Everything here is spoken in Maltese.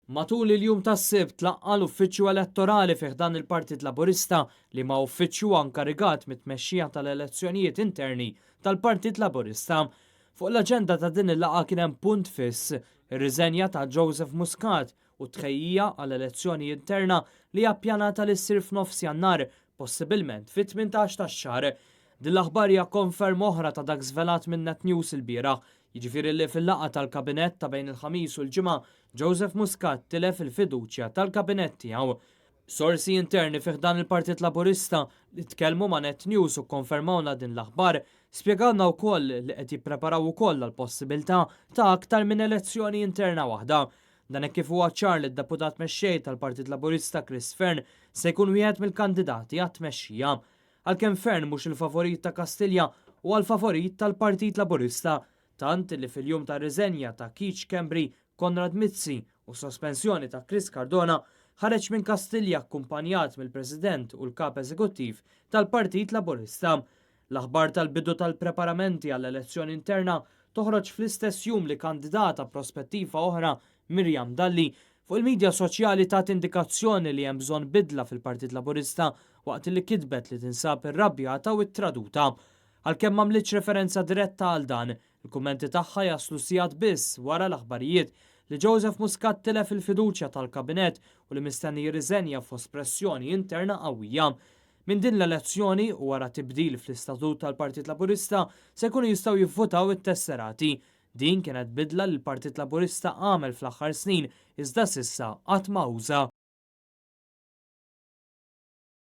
Matul il-jum tas-Sibt laqqa' l-Uffiċċju Elettorali fi ħdan il-Partit Laburista liema uffiċċju huwa nkarigat mit-tmexxija tal-elezzjonijiet interni tal-Partit Laburista. Fuq l-aġenda ta' din il-laqgħa kien hemm punt fiss, ir-riżenja ta' Joseph Muscat u t-tħejjija għal elezzjoni interna li hija ppjanata li ssir f'nofs Jannar, possibilment fit-18 tax-xahar. Din l-aħbar hija konferma oħra ta' dak żvelat minn Net News ilbieraħ, jiġifieri li fil-laqgħa tal-Kabinett ta' bejn il-Ħamis u l-Ġimgħa, Joseph Muscat tilef il-fiduċja tal-Kabinett tiegħu. Sorsi interni fi ħdan il-Partit Laburista li tkellmu ma' Net News u kkonfermawlna din l-aħbar, spjegawlna wkoll li qed jippreparaw ukoll għall-possibilità ta' aktar minn elezzjoni interna waħda. Dan hekk kif huwa ċar li d-Deputat Mexxej tal-Partit Laburista Chris Fearne se jkun wieħed mill-kandidati għat-tmexxija. Għalkemm Fearne mhux il-favorit ta' Kastilja, huwa l-favorit tal-Partit Laburista, tant li fil-jum tar-riżenja ta' Keith Schembri, Konrad Mizzi u s-sospensjoni ta' Chris Cardona, ħareġ minn Kastilja akkumpanjat mill-President u l-Kap Eżekuttiv tal-Partit Laburista. L-aħbar tal-bidu tal-preparamenti għall-elezzjoni interna toħroġ fl-istess jum li kandidata prospettiva oħra, Miriam Dalli, fuq il-midja soċjali tat indikazzjoni li hemm bżonn bidla fil-Partit Laburista waqt li kitbet li tinsab irrabjata u ttraduta. Għalkemm m'għamlitx referenza diretta għal dan, il-kummenti tagħha jaslu sigħat biss wara l-aħbarijiet li Joseph Muscat tilef il-fiduċja tal-Kabinett u li mistenni jirriżenja fost pressjoni interna qawwija. Minn din l-elezzjoni u wara tibdil fl-istatut tal-Partit Laburista se jkunu jistgħu jivvutaw it-tesserati. Din kienet bidla li l-Partit Laburista għamel fl-aħħar snin iżda s'issa qatt ma uża.